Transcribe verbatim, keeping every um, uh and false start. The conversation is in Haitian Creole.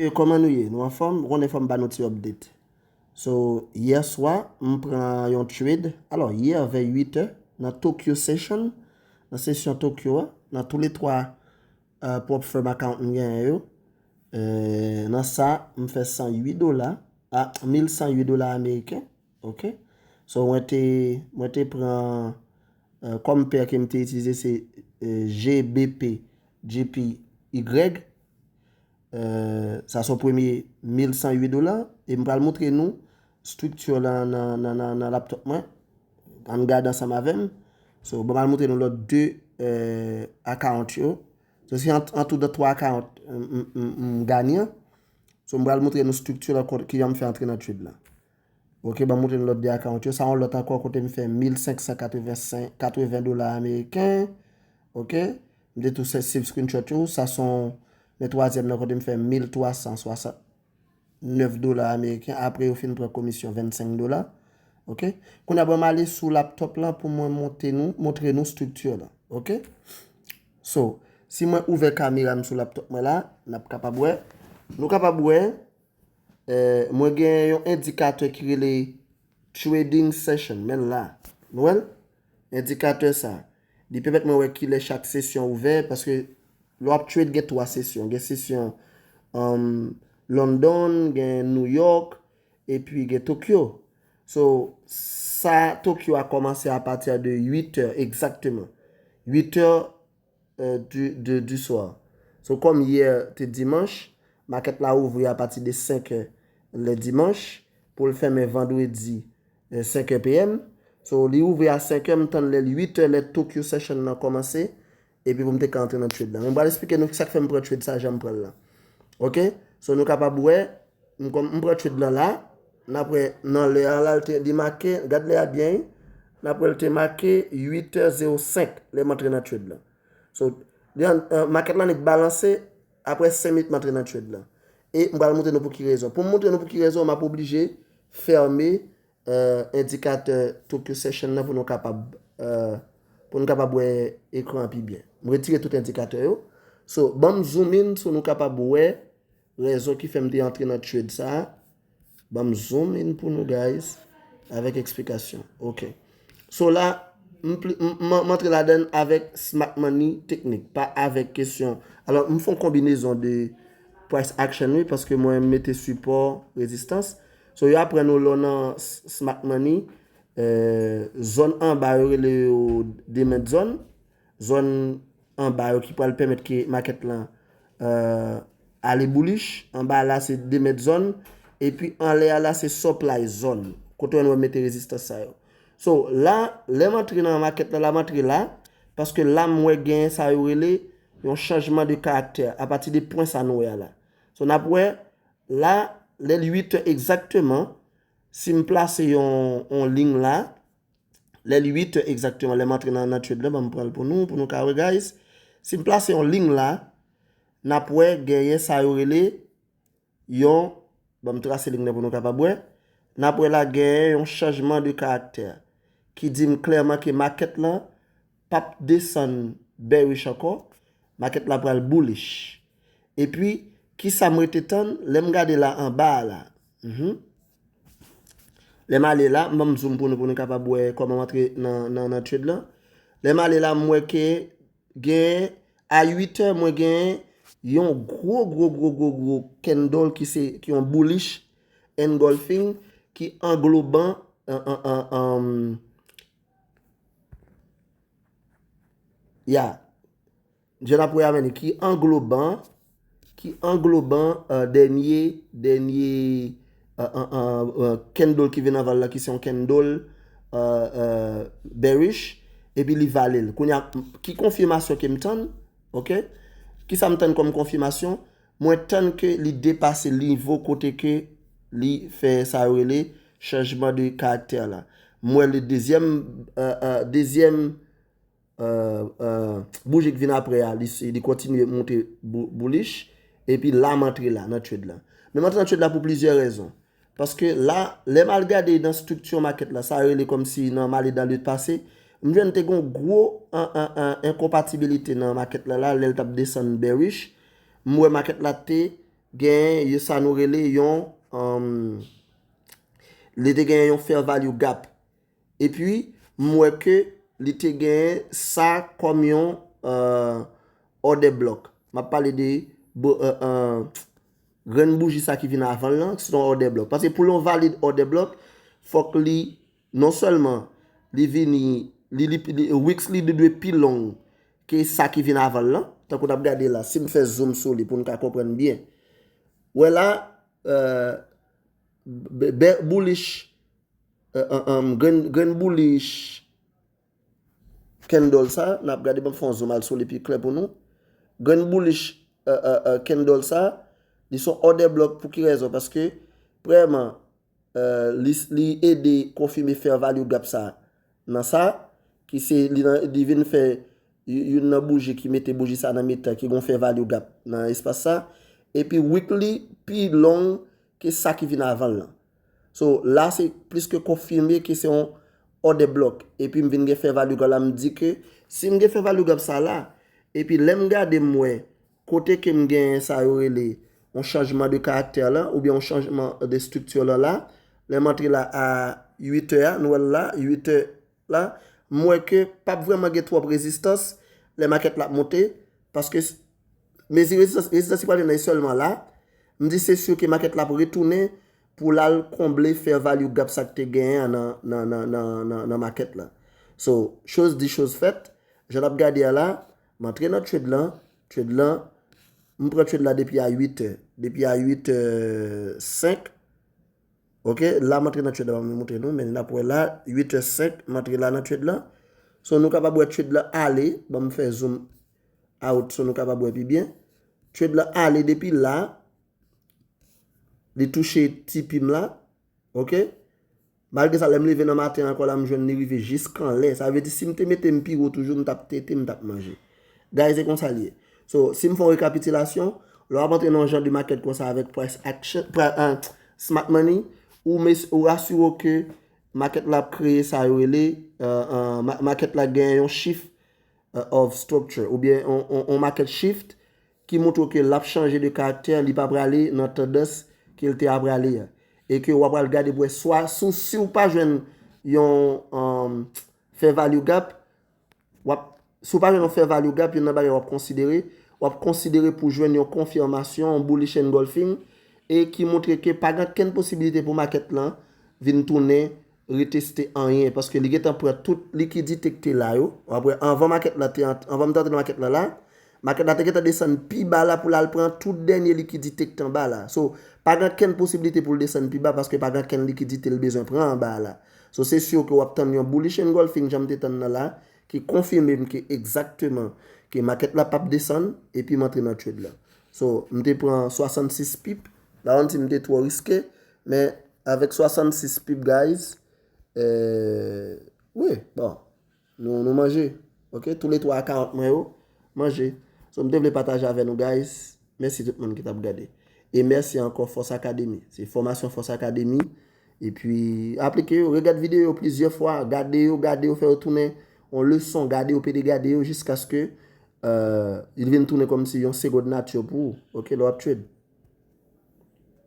E kòman nou ye? Nou anfòm? Ou konnen fò m ba nou ti update. So, yè swa, m pran yon trade. Alò, yè vè uit è, nan Tokyo Session, nan sesyon Tokyo a, nan toulètwa uh, prop firm account m genyen yo, uh, nan sa, m fè san uit dola, a mil san uit dola ameriken. Ok? So, mwen te, mwen te pran, uh, kòm pè ke m te itilize, se uh, G B P, J P Y. Uh, sa se premye mil san uit dola. E m pral montre nou estrikti la nan, nan, nan, nan laptop mwen. Ann gade ansanm avè m. So, bon, m al montre nou lòt de uh, account yo. So, se an, an tou de twa account m, m, m, m ganyan. So, m pral montre nou estrikti la, kijan m fè antre nan trade la. Ok, ban m montre nou lòt de account yo. Sa yon lòt ankò kote m fè mil senk san katreven senk, katreven dola ameriken. Ok? M te tou save screenshot yo. Sa se yon, men twazyèm nan kote m fè mil twa san swasant nèf dola ameriken. Apre yo fin pran komisyon vennsenk dola. Ok? Kounye a ban m ale sou laptop la pou mwen montre nou, montre nou estrikti la. Ok? So, si mwen ouvè kamera m sou laptop mwen la, n ap kapab wè. Nou kapab wè, eh, mwen gen yon endikatè ki rele trading session. Men l la. Nou wè l? Endikatè sa. Li pèmèt mwen wè kilè chak sesyon ouvè, paske lè w ap trade, gen twa sesyon. Gen sesyon um, London, gen New York, epi gen Tokyo. So, sa Tokyo a kòmanse apati de uit è egzakteman. Uit è euh, du, de, du soir. So, kòm yè te dimanch, makèt la ouvri apati de senk è lè dimanch pou l fèmen vandredi euh, senk è P M. So, li ouvri a senk è, m tann lè l uit è, lè Tokyo Session nan kòmanse, epi pou m te ka antre nan trade la. Men m pral esplike nou kisa k fè m pran trade sa jan m pran l la. Ok? So, nou kapab wè, m, kòm m pran trade lan la, n ap wè nan lè a la, l te, li make, gad lè a byen, wi. N ap wè l te make uit è zewo senk lè m antre nan trade lan. So, li an, euh, makèt lan nèk balanse, apre senk minit m antre nan trade lan. E m pral montre nou pou ki rezon. Pou m montre nou pou ki rezon, m ap oblije fèmen euh, endikatè Tokyo Session nan pou nou kapab, euh, pou nou kapab wè ekran an pi byen. M retire tout endikatè yo. So, ban m zoom in so nou kapab wè rezon ki fè m te antre nan trade sa a. Ban m zoom in pou nou, guys, avèk eksplikasyon. Ok. So la, m, m, m antre ladan l avèk Smart Money teknik, pa avèk kesyon. Alò, m fè yon konbinezon de price action, wi, paske mwen mete sipò, rezistans. So, yo aprann nou lè w nan Smart Money, euh, zòn anba yo rele yo demand zone. Zòn anba yo ki pral pèmèt ke makèt lan euh, ale bullish, anba la se demand zone, epi anlè a la se supply zone. Kote w wè mete rezistans sa yo. So, la, lè m antre nan makèt la, la m antre la, paske la m wè gen sa yo rele yon chanjman de karaktè apati de pwen sa nou wè a la. So, n ap wè, la, lè l uit è egzakteman, si m plase yon, yon liy la, lè l uit è egzakteman, lè m antre nan, nan trade la, ban m pran l pou nou, pou nou ka wè, guys. Si m plase yon liy la, n ap wè genyen sa yo rele yon, ban m trase liy nan pou nou kapab wè. N ap wè la genyen yon chanjman de karaktè ki di m klèman ke makèt lan p ap desann bearish ankò, makèt la pral bullish. Epi, kisa m rete tann? Lè m gade la anba a la. Mhm. Lè m ale la, m ban m zoom pou nou, pou nou kapab wè kòman m antre nan, nan, nan trade lan. Lè m ale la, m wè ke gen, a uit è, mwen gen yon gwo, gwo, gwo, gwo, gwo candle ki se, ki yon bullish engulfing, ki angloban, an, an, an, an, ya, jan n ap wè a menm, ki angloban, ki angloban, euh, dènye, dènye, euh, euh, euh, euh, candle ki vin anvan l la, ki se yon candle, euh, euh, bearish, epi li vale l. Kounye a, ki konfimasyon ke m tann, ok? Kisa m tann kòm konfimasyon? Mwen tann ke li depase nivo kote ke li fè sa yo rele chanjman de karaktè la. M wè le dezyèm, euh, euh, dezyèm, euh, euh, bouji k vin apre a, li, li kontinye monte bou-, bullish, epi la m antre la, nan trade la. Men m antre nan trade la pou plizyè rezon. Paske la, lè m al gade nan estrikti makèt la, sa yo rele kòmsi nan m ale dan le pase, m jwenn te gen yon gwo an, an, an, enkonpatibilite nan makèt la, la, lè l t ap desann bearish, m wè makèt la te gen sa nou rele yon, um, li te gen yon fair value gap. Epi, m wè ke li te gen sa kòm yon uh, order block. M ap pale de uh, uh, grenn bouji sa ki vin avan l lan, se yon order block. Paske pou yon valid order block, fòk li, non sèlman li vini, li, li, li, wicks li dwe pi long ke sa ki vin avan l lan. Tankou n ap gade la, si m fè zoom sou li pou n ka konprann byen. Wè la, uh, bullish, uh, uh, um, grenn, grenn bullish candle sa, n ap gade, ban m fè yon zoom al sou li pi klè pou nou. Grenn bullish uh, uh, uh, candle sa, li se yon order block pou ki rezon? Paske, premyèman, uh, li, li ede konfime fair value gap sa nan sa, ki se li, nan, li vin fè youn nan bouji ki mete bouji sa nan mitan, ki gon fair value gap nan espas sa. Epi wick li pi long ke sa ki vin avan l lan. So, la se plis ke konfime ke se yon order block. Epi m vin gen fair value gap la, m di ke si m gen fair value gap sa la, epi lè m gade m wè kote ke m gen sa yo rele yon chanjman de karaktè lan, oubyen yon chanjman de estrikti lan la, lè m antre la a uit è a, nou wè l la, uit è la, m wè ke p ap vrèman gen twòp rezistans lè makèt la ap monte, paske mezi rezistans, rezistans ki pral jwenn nan sèlman la, m di se si ke makèt la ap retounen pou l al konble fair value gap sa k te genyen an nan, nan, nan, nan, nan, nan makèt la. So, choz di, choz fèt, jan n ap gade a la, m antre nan trade lan, trade lan, m pran trade la depi a uit è, depi a uit è senk, ok, la m antre nan trade la, m montre nou, men n ap wè la, uit è senk, m antre la nan trade la. So, nou kapab wè trade la ale, ban m fè zoom out, so nou kapab wè pi byen. Trade la ale depi la, li touche ti pi m la, ok? Malgre sa, lè m leve nan maten ankò la, m jwenn li rive jiskanlè. Sa vle di, si m te mete m pi wo toujou, m t ap tete, m t ap manje. Guys, se konsa l ye. So, si m fè yon rekapitilasyon, lè w ap antre nan yon jan de makèt konsa avèk price action, pri, uh, smart money, ou, mes, ou asire w ke makèt la ap kreye sa yo rele, uh, uh, ma, makèt la gen yon shift uh, of structure, oubyen on, on, on market shift ki montre ke l ap chanje de karaktè, li pa prale nan tandans ke l te ap prale a. E ke w ap pral gade pou wè swa si, si w pa jwenn yon um, fair value gap, w ap, si w pa jwenn yon fair value gap, youn nan bagay w ap konsidere, w ap konsidere pou jwenn yon konfimasyon, yon bullish engulfing, e ki montre ke pa gen okenn posibilite pou makèt lan vin tounen reteste anyen, paske li gentan pran tout likidite k te la yo. W ap wè, anvan makèt la te ant, anvan m te antre nan makèt la la, makèt la te gentan desann pi ba la pou l al pran tout dènye likidite k te anba la. So, pa gen okenn posibilite pou l desann pi ba paske pa gen okenn likidite l bezwen pran anba la. So, se si ke w ap tann yon bullish engulfing jan m te tann nan la, ki konfime m ke egzakteman ke makèt la p ap desann, epi m antre nan trade la. So, m te pran swasannsis pip, m pa konn si m te twò riske, men avèk swasannsis pip, guys, euh, wi, bon, nou, nou manje, ok, tou le twa a karant mwen yo, manje. So, m te vle pataje avè nou, guys, mèsi tout moun ki t ap gade. E mèsi ankò Force Academy, se fòmasyon Force Academy, epi aplike yo, regad videyo yo plizyè fwa, gade yo, gade yo, fè yo tounen yon leson, gade yo, pede gade yo jiskaske euh, li vin tounen kòmsi yon segond nati pou ou, ok, lè w ap trade.